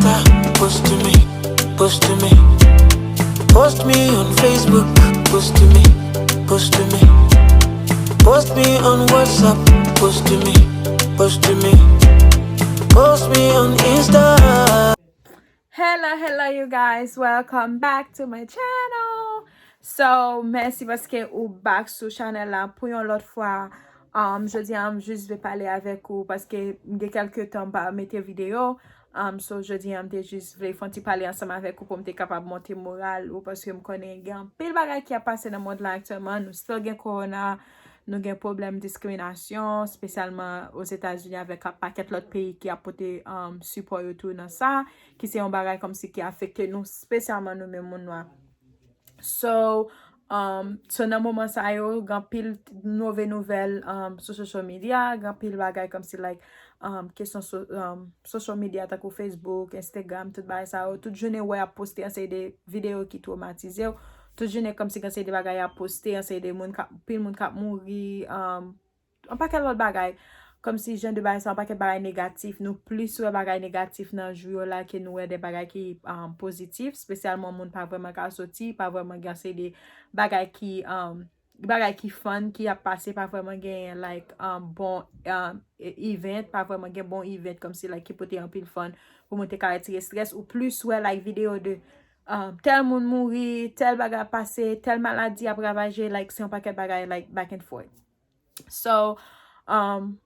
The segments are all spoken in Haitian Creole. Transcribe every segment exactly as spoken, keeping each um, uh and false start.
Post to me, post to me. Post me on Facebook, post to me, post to me. Post me on WhatsApp, post to me, post to me. Post me on Insta. Hello, hello, you guys. Welcome back to my channel. So, mèsi paske ou back sou chanèl la pou yon lòt fwa. Um, jodi a, m jis vle pale avèk ou paske m gen kèlke tan m pa mete videyo. Um, so, jodi a, m te jis vle fè yon ti pale ansanm avèk ou pou m te kapab monte moral ou paske m konnen gen anpil bagay ki ap pase nan mond la aktyèlman. Nou still gen kowona, nou gen pwoblèm diskriminasyon, espesyalman Ozetazini avèk yon pakèt lòt peyi ki ap pote um, sipò yo tou nan sa, ki se yon bagay kòmsi ki afekte nou, espesyalman nou menm moun nwa. So, um, so nan moman sa yo, gen anpil move nouvèl um, sou social media, gen anpil bagay kòmsi like um, kesyon so, um, social media tankou Facebook, Instagram, tout bagay sa yo, tout jounen wè ap poste yon seri de videyo ki twomatize w, tout jounen kòmsi gen seri de bagay ap poste, yon seri de moun k ap, pil moun k ap mouri, um, yon pakèt lòt bagay. Kòmsi jan de bagay sa, yon pakèt bagay negatif. Nou plis wè bagay negatif nan jou yo la ke nou wè de bagay ki um, pozitif. Espesyalman moun pa vrèman ka soti, pa vrèman gen seri de bagay ki um, bagay ki fun ki ap pase, pa vrèman gen like um, bon um, e- event, pa vrèman gen bon event kòmsi like ki pote anpil fun pou moun te ka retire strès ou plis wè like videyo de um, tèl moun mouri, tèl bagay ap pase, tèl maladi ap ravaje, like se yon pakèt bagay like back and forth. So, um,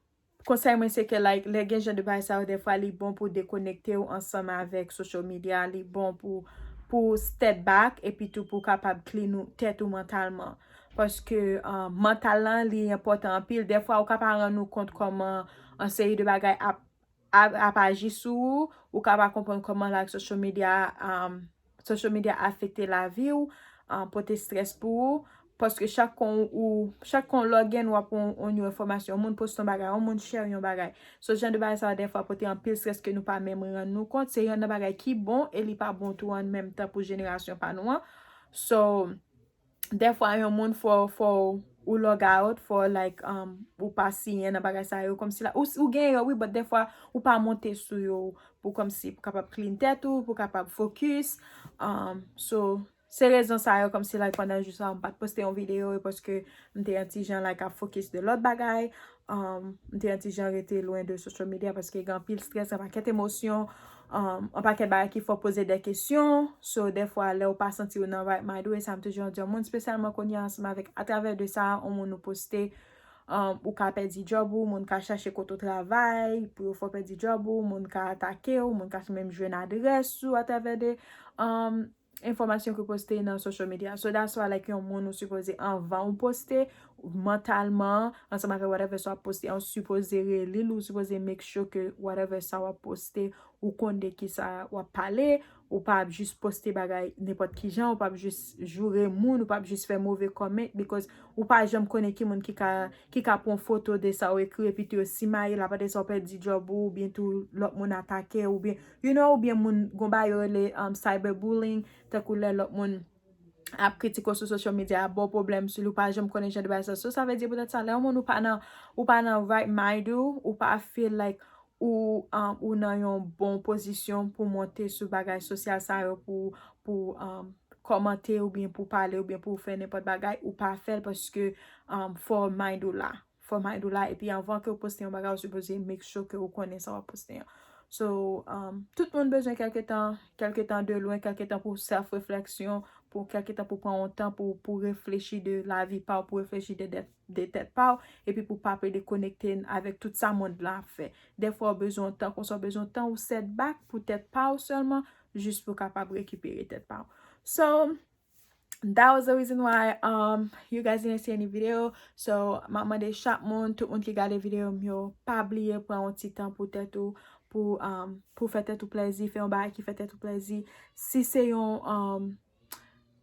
konsèy mwen se ke like lè gen jan de bagay sa yo, defwa li bon pou dekonekte w ansanm avèk social media, li bon pou pou step back epi tou pou kapab clean ou tèt ou mantalman. Paske um, mantal lan li enpòtan anpil. Defwa ou ka pa rann ou kont kòman an seri de bagay ap ap, ap aji sou ou, ou ka pa konprann kòman like social media um, social media afekte lavi w, um, pote strès pou ou, paske chak kon ou chak kon lògèn w ap yon yon enfòmasyon, yon moun poste yon bagay, yon moun share yon bagay. So jan de bagay sa yo defwa pote anpil strès ke nou pa menm rann nou kont. Se yon nan bagay ki bon e li pa bon tou an menm tan pou jenerasyon pa nou an. So defwa yon moun fò fò ou log out, fò like um, ou pa siyen nan bagay sa yo kòmsi la ou, ou gen yo wi, but defwa ou pa monte sou yo pou kòmsi pou kapab clean tèt ou, pou kapab focus. Um, so se rezon sa yo kòmsi like pandan jou sa m pa t poste yon videyo e paske m te yon ti jan like ap focus de lòt bagay. Um, m te yon ti jan rete lwen de social media paske gen anpil strès, gen pakèt emosyon, um, yon pakèt bagay ki fè w poze de kesyon. So defwa lè ou pa santi w nan right mind ou, e sa m toujou di yon moun, espesyalman kounye a ansanm avèk atravè de sa yon moun ou poste, um, ou ka pèdi djòb ou, moun ka chache kote w travay pou yo fè w pèdi djòb ou, moun ka atake w, moun ka menm jwenn adrès ou atravè de um, enfòmasyon ki poste nan social media. So that's why like yon moun ou sipoze anvan ou poste mantalman ansanm avèk whatever sa w ap poste an, ou sipoze reli l, ou sipoze make sure ke whatever sa w ap poste ou konn de kisa w ap pale. Ou pa ap jis poste bagay nenpòt ki jan, ou pa ap jis joure moun, ou pa ap jis fè move comment because ou pa janm konnen ki moun ki ka ki ka pran foto de sa w ekri epi tou yo simaye l, apre de sa w pèdi djòb ou oubyen tou lòt moun atake w oubyen you know oubyen moun gon bagay yo rele um, cyberbullying, tankou lè lòt moun ap kritike w sou social media, ap ba w pwoblèm sou li, ou pa janm konnen jan de bagay sa. So sa vle di poutèt sa lè yon moun ou pa nan ou pa nan right mind ou, ou pa feel like ou um, ou nan yon bon pozisyon pou monte sou bagay sosyal sa yo pou pou um, kòmante oubyen pou pale oubyen pou fè nenpòt bagay, ou pa fè l paske um, fò mind ou la. Fò mind ou la epi anvan ke ou poste yon bagay ou sipoze make sure ke ou konnen sa w ap poste an. So um, tout moun bezwen kèlke tan kèlke tan de lwen, kèlke tan pou self refleksyon, pou kèlke tan pou pran yon tan pou pou reflechi de lavi pa w, pou reflechi de, de, de tèt pa w epi pou pa plede konekte avèk tout sa mond lan ap fè. Defwa w bezwen yon tan konsa, w bezwen yon tan ou set back pou tèt pa w sèlman, jis pou kapab rekipere tèt pa w. So that was the reason why um you guys didn't see any video. So m ap mande chak moun, tout moun ki gade videyo m yo, pa bliye pran yon ti tan pou tèt ou, pou um pou fè tèt ou plèzi, fè yon bagay ki fè tèt ou plèzi. Si se yon um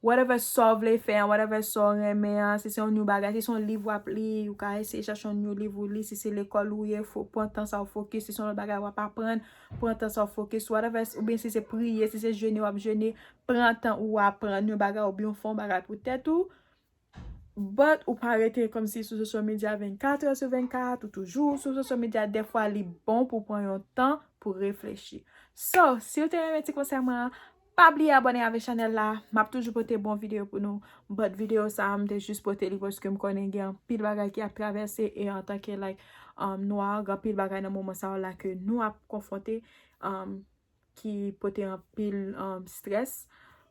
whatever sa w vle fè an, whatever sa w renmen an, si se yon new bagay, si se yon liv w ap li, ou ka eseye chache yon new liv ou li, si se lekòl ou ye, fo, pran tan sa w focus, si se yon lòt bagay w ap aprann, pran tan sa w focus, whatever, oubyen si se priye, si se jene w ap jene, pran tan ou aprann yon bagay oubyen w fè yon bagay pou tèt ou. But ou pa rete kòmsi sou social media vennkat è sou vennkat, ou toujou sou social media, dèfwa li bon pou pran yon tan pou reflechi. So, si w te renmen ti konsèy mwen an, pa bliye abòne avèk chanèl la. M ap toujou pote bon videyo pou nou. But videyo sa a, m te jis pote li paske m konnen gen anpil bagay ki ap travèse e antanke, like, um, nwa, gen anpil bagay nan moman sa yo la ke nou ap konfwonte, um, ki pote anpil, um, strès.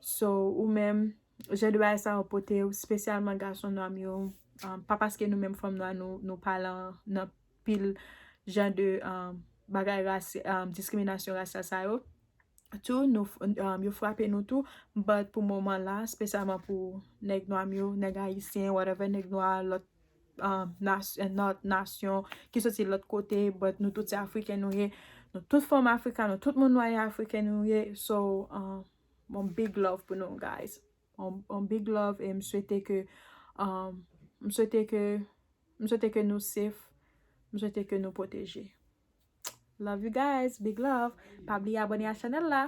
So, ou menm, jan de bagay sa yo pote, espesyalman gason nwa m yo, um, pa paske nou menm fanm nwa, nou, nou pa lan, nan pil jan de, um, bagay rasi-, um, diskriminasyon rasyal sa yo. Tou, nou, f- um, yo frape nou tou, but pou moman la, espesyalman pou nèg nwa m yo, nèg ayisyen, whatever, nèg nwa, lòt, um, nas- lòt nasyon, ki soti lòt kote, but nou tout se Afriken nou ye, nou tout fanm Afriken, nou tout moun nwa e Afriken nou ye, so, um, bon, big love pou nou, guys. On, on big love, e m swete ke, um, m swete ke, m swete ke nou safe, m swete ke nou pwoteje. Love you guys, big love. Pa bliye abòne a chanèl la.